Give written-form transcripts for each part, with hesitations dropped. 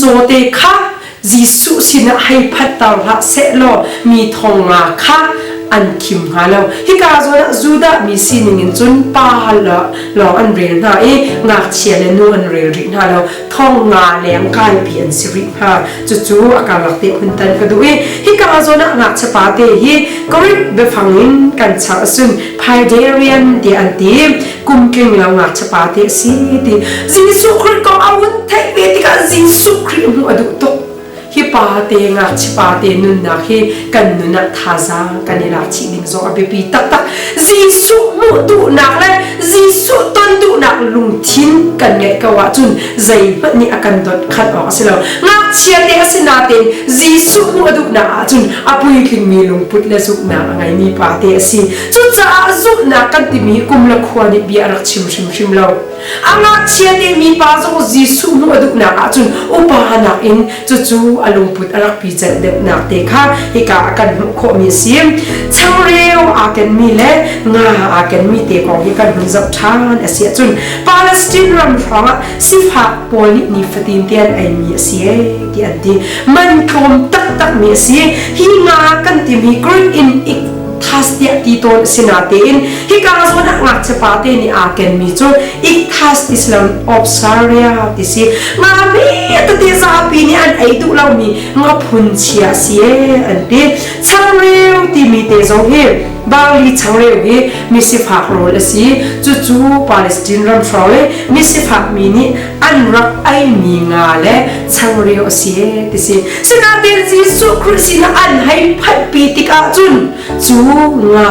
Mizaw te kha Jesuh sinah hei phanhter hlah sehlaw mi thong nga kha an khim hnga lo. Hika zawn ah Judah mi sining in cun pa lawng an rel hna i ngakchia le nu an rel rih hna lo. Thong nga leng kaipi an si rih hna. Cucu a karlak te hun tan ka duh i hika zawn ah ngakchia pa te hi Greek biafang in kan char ahcun Phaidarian tiah an ti. Kum tling lo ngakchia pa te a si ti. Jesuh Khrih kong a hun theih ve tikah Jesuh Khrih hmuh a duh tuk. Hi pa te ngakchia pa te nunnak hi kan nun ah thazaang kan i lak chih ding zong a biapi taktak. Jesuh hmuh duhnak le Jesuh ton duhnak lungthin kan ngeih ko ahcun zeihmanh nih a kan dawt khan awk a si lo. Ngakchia te a si nain Jesuh hmuh a duhnak ahcun a puitlingmi lungput le zumhnak a ngeimi pa te a si. Cucaah zumhnak kan timi kum le khua nih bia a rak chim hrimhrim lo. A ngakchia te mi pa zong Jesuh hmuh a duhnak ahcun upa nakin cucu a lungput a rak pical deuhnak te kha hika ah kan hmuh khawhmi a si. Changreu aa kenmi le nga aa kenmi te kong hi kan hun zoh ṭhan a si ahcun Palestine ram hrawngah sifak pawl nih nifatin te an eimi a si ee ti an ti. Man tlawm taktakmi a si. Hi nga kan timi Greek in ikthas tiah ti tawn a si natein hika zawn ah ngakchia pa te nih aa kenmi cu ikthas ti si loin opsaria ti si. Nga hme tete zapi nih an ei duh lomi nga phun chia a si ee an ti. Changreu timi te zong hi barley changreu hi misifak rawl a si. Cucu Palestine ram hrawng i misifak mi nih an rak eimi nga le changreu a si ee ti si. Sinain Jesuh Khrih sinah an hei phanhpi tikah cun cu nga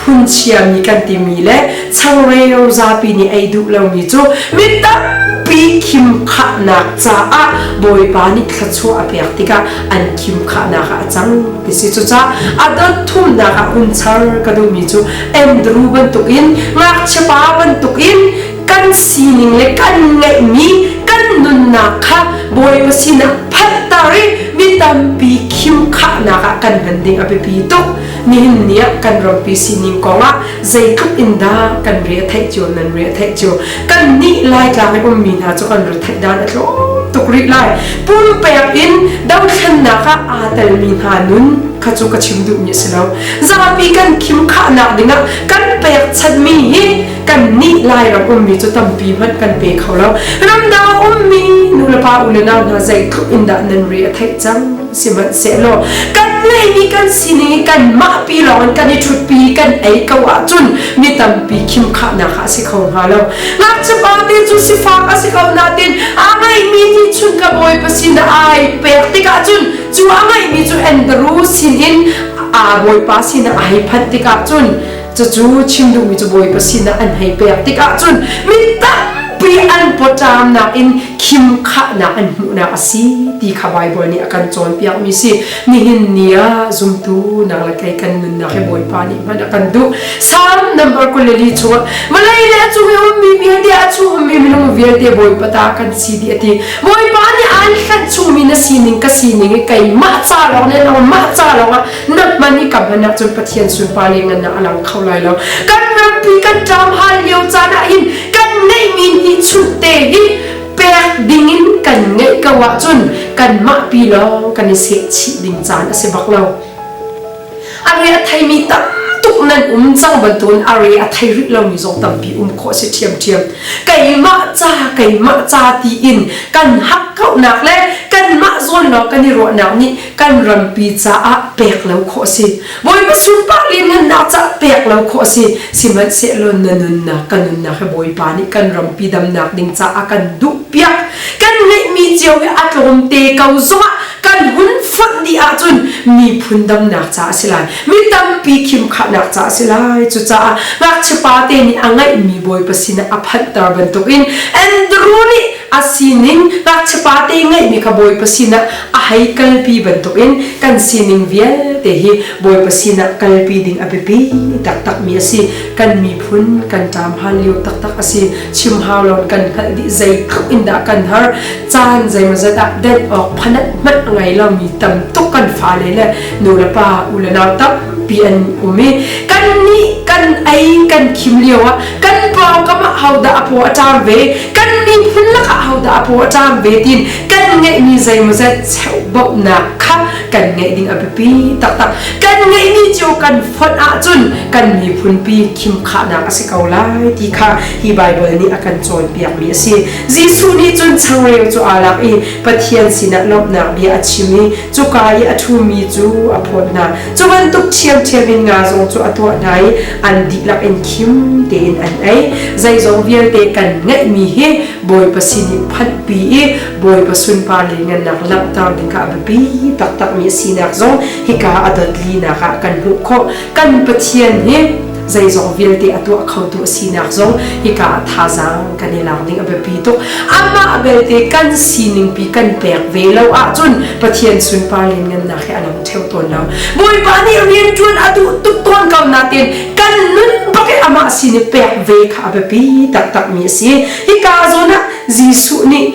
phunchiami kan timi le changreu zapi nih ei duh lomi cu mi tampi khimkhahnak caah Bawipa nih thluachuah a pek tikah an khimkhahnak ah a cang ti si. Cucaah a dot thumnak ah hun char ka duhmi cu Andrew bantukin ngakchia pa bantukin kan sining le kan ngeihmi kan nunnak kha Bawipa sinah phanhter i mi tampi khimkhahnak ah kan hman ding a biapi tuk. Nihin ni ah kan rampi sining kongah zeitluk in dah kan re a theih cio nan re a theih cio. Kan nih Laitlang i ummi hna cu kan re theih dan a tlawm tuk rih lai. Pumpek in dothlennak ah aa telmi hna nun kha cu ka chim duhmi a si lo. Zapi kan khimkhahnak dingah kan pekchanhmi hi kannih Lairam ummi cu tampi hmanh kan pe kho lo. Ramdang ummi nulepa u le nau hna zeitluk in dah nan re a theih cang sihmanhsehlaw kan ngeihmi kan sining i kanmah pi lawng in kan i ṭhutpi kan ei ko ahcun mi tampi khimkhahnak ah a si kho hnga lo. Ngakchia pa te cu sifak a si ko nain a ngeihmi nih chun ka bawipa sinah ai pek tikah cun cu a ngeihmi cu Andrew sinin aa bawipa sinah a hei phanh tikah cun Cucu chim duhmi cu Bawipa sinah an hei pek tikah cun mi tampi an pawṭamnak in khimkhahnak an hmuhnak a si ti kha Baibal nih a kan cawnpiakmi si. Nihin ni ah zumtu nang le kei kan nunnak hi Bawipa nih hman a kan duh. Salm number 24 chungah vawlei le a cung i ummi vialte a chung ummi minung vialte Bawipa ta kan si dih a ti. Bawipa nih aan hlanh chungmi na sining ka sining i keimah ca lawng le nangmah ca lawngah na hman i ka hman ahcun Pathian sunpar le ngannak a lang kho lai lo. Kan rampi kan ṭam hal lio caan ah hin kan ngeihmi hnichunh te hi pek dingin kan ngeih ko ahcun kanmah pi lawng kan i sehchih ding caan a si bak lo. A re a theimi tam tuk nan um cang bantukin a re a thei rih lomi zong tampi um khawh a si ṭhiamṭhiam. Keimah ca keimah ca tiin kan hakkauhnak le kanmah zawn lawng kan i ruahnak nih kan rampi caah pek lo khawh a si. Bawipa sunpar lianhngannak caah pek lo khawh a si. Sihmanhsehlaw na nunnak kan nunnak hi Bawipa nih kan rampi damnak ding caah kan duh piak. Kan ngeihmi cio hi a tlawmte ko zongah kan hun fonh dih ahcun miphun damnak caah a si lai. Mi tampi khimkhahnak caah a si lai. Cucaah ngakchia pa te nih a ngeihmi Bawipa sinah a phanhter bantukin Andrew nih a sining ngakchia pa te ngeihmi kha Bawipa sinah a hei kalpi bantukin kan sining vialte hi Bawipa sinah kalpi ding a biapi taktakmi a si. Kan miphun kan ṭam hal lio taktak a si. Chim hau lo kan hngalh dih zeitluk in dah kan har. Caan zeimawzat ah denh awk phanat hmanh a ngei lomi tam tuk kan fale le nu le pa u le nau tampi an um i kannih kan ei kan khim lio ah kan pawngkam ah hodah a paw a ṭam ve kan miphun lakah hodah a paw a ṭam ve tin kan ngeihmi zeimawzat cheuhbauhnak kha kan ngeih ding a biapi taktak. Kan ngeihmi cio kan fonh ahcun kan miphunpi khimkhahnak a si ko lai ti kha hi Baibal nih a kan cawnpiakmi a si. Jesuh nih cun changreu cu aa lak i Pathian sinah lawmhnak bia a chim i cuka i a ṭhumi cu a phawt hna. Cu bantuk ṭhiamṭhiam in nga zong cu a tuah hna i an dihlak in khim tein an ei. Zeizong vialte kan ngeihmi hi Bawipa sin i phanhpi i Bawipa sunpar lianngannak langhter ding kha a biapi taktakmi a sinak zong hika a dot linak ah kan hmuh khawh. Kan Pathian hi zeizong vialte a tuah khotu a sinak zong hika ah thazaang kan i lak ding a biapi tuk. Amah belte kan sining pi kan pek ve lo ahcun Pathian sunpar lianngannak hi a lang ṭheo tawn lo. Bawipa nih rianṭuan a duh tuk tawn ko nain kan nun bak i amah sin i pek ve kha a biapi taktakmi a si. Hika zawn ah Jesuh nih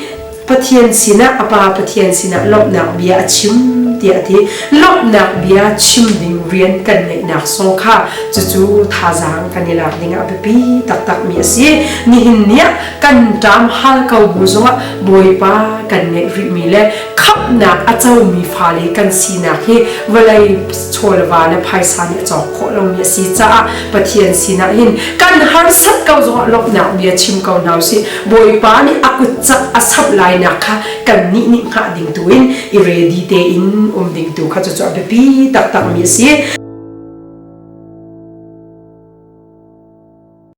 Pathian sinah a Pa Pathian sinah lawmhnak bia a chim tiah a ti. Lawmhnak bia chim ding rian kan ngeihnak song kha cucu thazaang kan i lak ding ah a biapi taktakmi a si. Nihin ni ah kan ṭam hal ko bu zongah Bawipa kan ngeih rihmi le khamhnak a comi fale kan sinak hi vawlei chawlva le phaisa nih a cawk khawh lomi a si caah Pathian sinah hin kan harsat ko zongah lawmhnak bia chim ko hna usih. Bawipa nih a kut cak a samh lainak kha kannih nih hngah ding tu in i ready tein um ding tu kha cucu a biapi taktakmi a si.